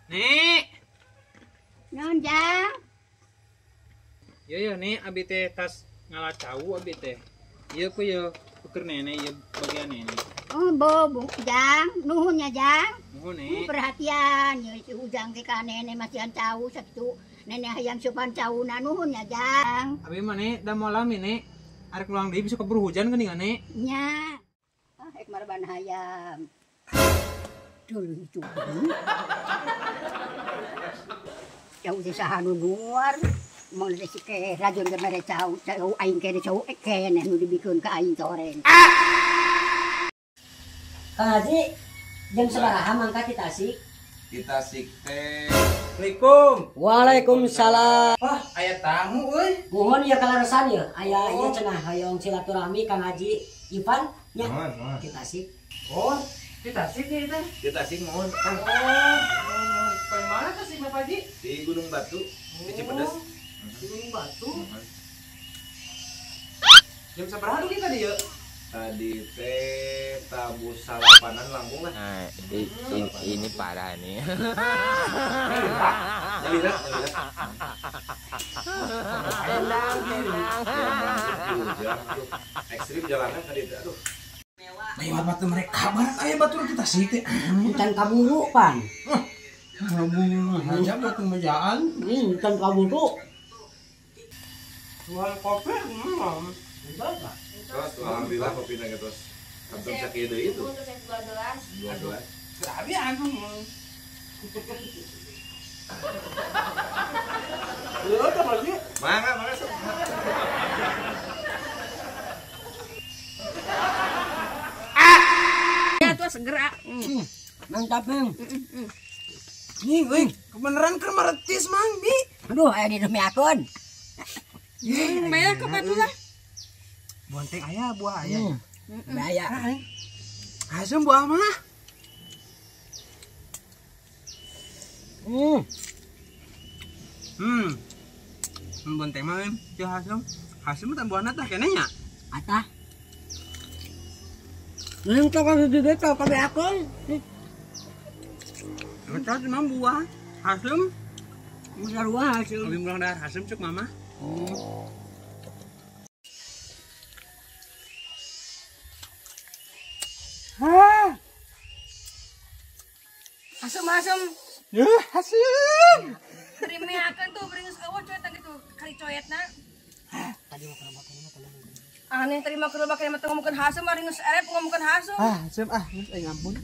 Nek. Naon Jang? Yo yo nek abi teh tas ngala cau abi teh. Ieu ku yo ukur nenek ieu bagian nenek. Oh bobo Jang, nuhun nya Jang. Nuhun nek. Perhatian yo si Ujang teh ka nenek masihan cau sakitu. Nenek hayang supan cauna nuhun nya Jang. Abi mah nek da moal lami nek. Arek ulang deui bisa keburu hujan geuning nek. Nya. Ah ek marban hayam. Dulu itu. Cau teh saha nu nuar. Mun teh si ke rajun ke mere cau, cau aing kene cau kene nu dibikeun ka aing toreng. Kang Haji, jam sabaraha mangkat di Tasik? Di Tasik teh. Assalamualaikum. Waalaikumsalam. Wah, aya tamu euy. Muhun ieu kaleresan ieu. Aya ieu cenah hoyong silaturahmi Kang Haji Ivan nya. Di Tasik. Oh, di Tasik nya teh. Di Tasik muhun. Oh, muhun. Mana Tasik Bapak Haji? Di Gunung Batu, di Cipedes. Di Gunung Batu. Jam sabaraha dugi tadi ya? Tadi teh tabu salapanan langkung lah. Nah, ini parah nih. Nyalira, nyalira. Tenang, tenang. Ekstrim jalanan tadi teh, aduh. Lewat batu mereka barang aya batur kita sih teh. Encan kaburu pan. Kaburu aja batu mejaan. Encan kaburu. Jual kopi, Terus, alhamdulillah kopi naga terus kantor sakit deui itu. 12. 12. Abi anu. Leuh teh lagi. Mangga, mangga sok. Ya tuh segera. Mantap, Mang. Nih, euy, kebeneran keur meretis, Mang, Bi. Aduh, aya didumiakeun. Banyak kebetulan. Bonteng aya buah aya. Aya. Asem buah mah. Bonteng mah teu asem. Asem teh buahna tah keneh nya. Atah. Nang teh ka di teh ka beakeun. Eta mah buah asem. Sarua asem. Abi mulang dahar asem cuk mama. Asem asem. Yuh, asem. Terimiakeun tuh beringus eueuh coet gitu kali coetna. Tadi mah kerobak ini mah temen. Aneh terima kerobak ini mah teu ngomongkeun hasem, ari geus erep ngomongkeun hasem. Ah, asem ah, geus aing ampun.